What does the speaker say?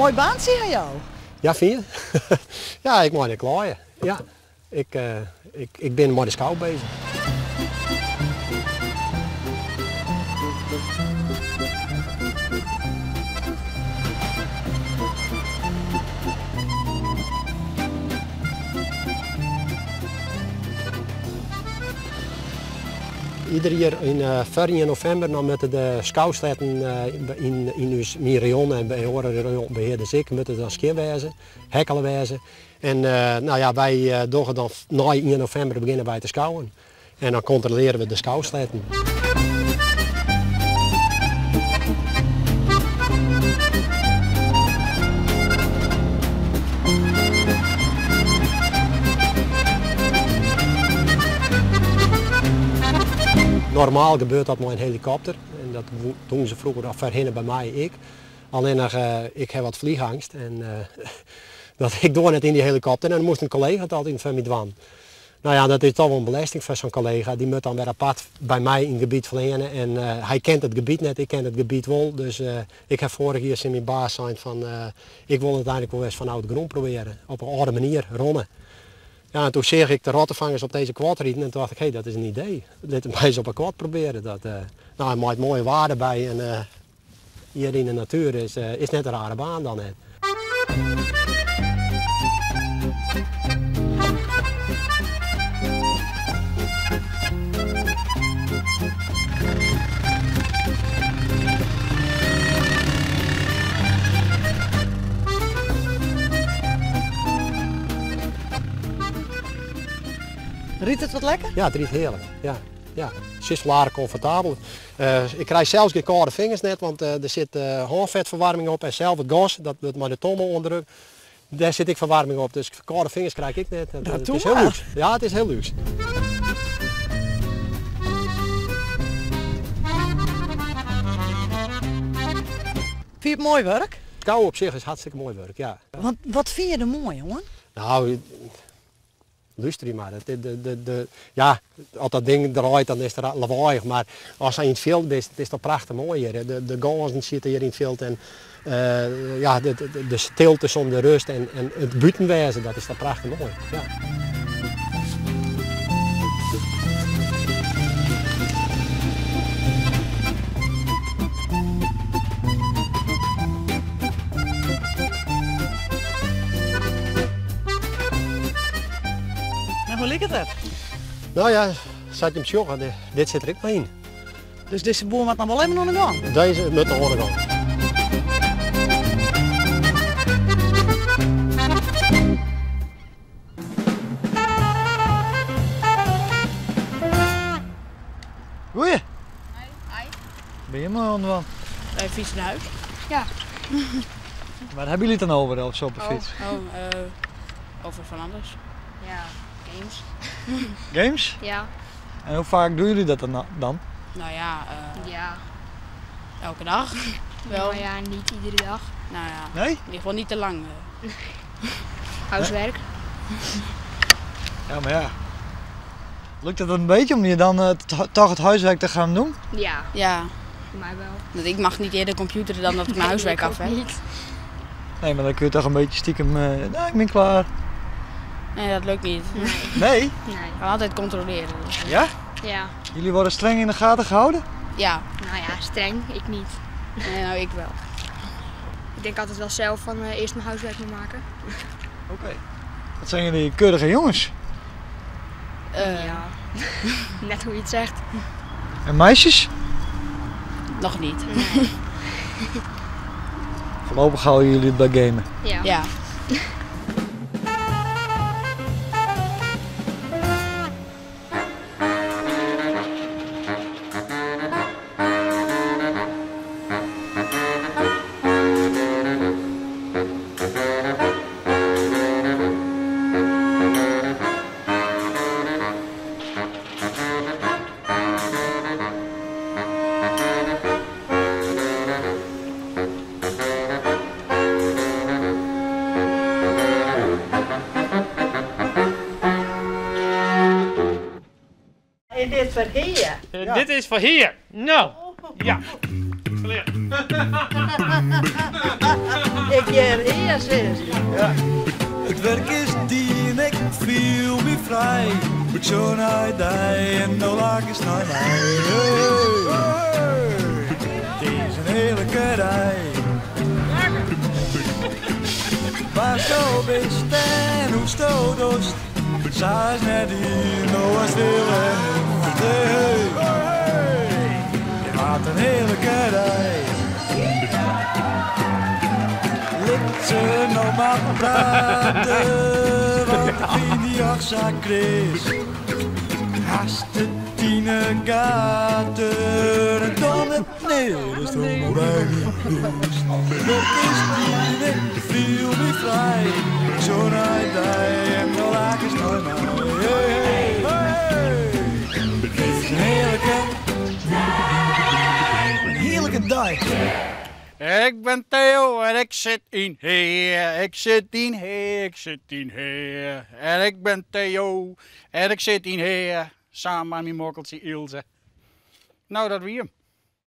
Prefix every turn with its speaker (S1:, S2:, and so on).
S1: Moai baantsje ha jo.
S2: Ja, fyn je? Ja, ik mei net kleie. Ja, ik, ik bin mei de skou bezich. Ieder jier yn foar ien novimber dan moatte de skousletten yn ús myn rayon en by oare rayonbehearders ek moatte dan skjin wêze, hekkele wêze. En no ja, wy dogge dan nei ien novimber begjinne wy te skouwen en dan kontrolearje we de skousletten. Normaal gebeurt dat mei in helikopter en dat doen se froeger of foarhinne by my ek. Allinnich ik ha wat vliegangst en dat ik doar net yn dy helikopter en dan moast in kollega it altyd foar my dwaan. No ja, dat is toch wol in belesting foar sa'n kollega. Dy moat dan wer apart by my yn it gebiet fleane en hy kent it gebiet net, ik ken it gebiet wol. Dus ik ha foarich jier tsjin myn baas sein fan ik wol it eigenlik wol ris fanôf de grûn probearje, op in âlde manier, ronne. Ja, en toen seach ik de rottefangers op deze quad riden en toen dacht ik, hé, dat is in idee. Lit it my ris op in quad probearje. Dat, no, en mei it moaie waar derby en Hjir yn de natuer is is net in rare baan dan net.
S1: Rydt it wat lekker?
S2: Ja, it rydt hearlik. Ja, ja. It is wol aardich komfortabel. Ik krij sels gjin kâlde fingers net, want der sit hânfetferwaarming op en sels it gas, dat wurdt mei de tomme oandrukt, dêr sit ek ferwaarming op. Dus kâlde fingers krij ik ek net. It is hiel lúks. Ja, it is hiel lúks.
S1: Fyn je it moai wurk?
S2: Skou op sich is hartstikke moai wurk, ja.
S1: Want wat fyn je der moai oan?
S2: Nou, Lústerje mar, ja, as dat ding draait dan is it lawaaiïch, mar ast yn it fjild bist, it is toch prachtich moai hjir. De gânzen sitte hjir yn it fjild en ja, de stilte soms, de rêst en it bûten wêze, dat is toch prachtich moai. Ja.
S1: Nou, hoe liket it?
S2: No ja, sa't jim sjogge, dit sit der ek mar yn.
S1: Dus dizze boer moat noch wol even oan de gong?
S2: Dizze moat noch oan de gong.
S3: Goeie. Hi. Bin je moai oan it dwaan?
S4: Wy fytsen nei hûs.
S5: Ja.
S3: Waar hebben jullie het dan over op zo'n fiets?
S4: Oh, over van alles.
S5: Ja, games.
S3: Games?
S5: Ja.
S3: En hoe vaak doen jullie dat dan?
S4: Nou ja,
S5: Ja.
S4: elke dag. Wel.
S5: Nou ja, niet iedere dag.
S4: Nou ja.
S3: Nee?
S4: In ieder geval niet te lang.
S5: Huiswerk.
S3: Ja, maar ja. Lukt het een beetje om je dan toch het huiswerk te gaan doen?
S5: Ja.
S4: Ja.
S5: Voor mij wel.
S4: Want ik mag niet eerder computeren dan dat ik mijn huiswerk
S5: ik
S4: af
S5: ook
S4: heb.
S5: niet.
S3: Nee, maar dan kun je toch een beetje stiekem... nou, ik ben klaar.
S4: Nee, dat lukt niet.
S3: Nee?
S5: Nee.
S4: Ik kan altijd controleren. Dus.
S3: Ja?
S5: Ja.
S3: Jullie worden streng in de gaten gehouden?
S4: Ja.
S5: Nou ja, streng. Ik niet.
S4: Nee, nou ik wel.
S5: Ik denk altijd wel zelf van eerst mijn huiswerk maar maken.
S3: Oké. Wat zijn jullie keurige jongens?
S5: Ja. Net hoe je het zegt.
S3: En meisjes?
S4: Nog niet.
S5: Nee.
S3: Voorlopig houden jullie het bij gamen.
S5: Ja.
S4: Ja.
S1: Is dit foar hier?
S6: Dit is foar hier. No, ja.
S1: Ik hear ea sizzen.
S6: It wurk is dien, ik fiel my frij. Ik sjoch nei dy en do lachest nei my. Hey, it is in hearlike dei. Wa'tsto bist en hoe'tsto dochst, sa is net ien, do hast wille en nocht. Hey, hey, wat in hearlike dei. Lit se no mar prate, want ik fyn dy och sa kreas. Hast it yn 'e gaten en dan net mear ast no by my bist. Wurk is dien, ik fiel my frij, ik sjoch nei dy en do lachest nei my. Hey, hey, it is in hearlike, in hearlike dei.
S7: Ik bin Theo en ik sit yn Hea. Ik sit yn Hea, ik sit yn Hea. En ik bin Theo en ik sit yn Hea. Samen mei myn mokkeltsje Ilse. No, dat wie 'm.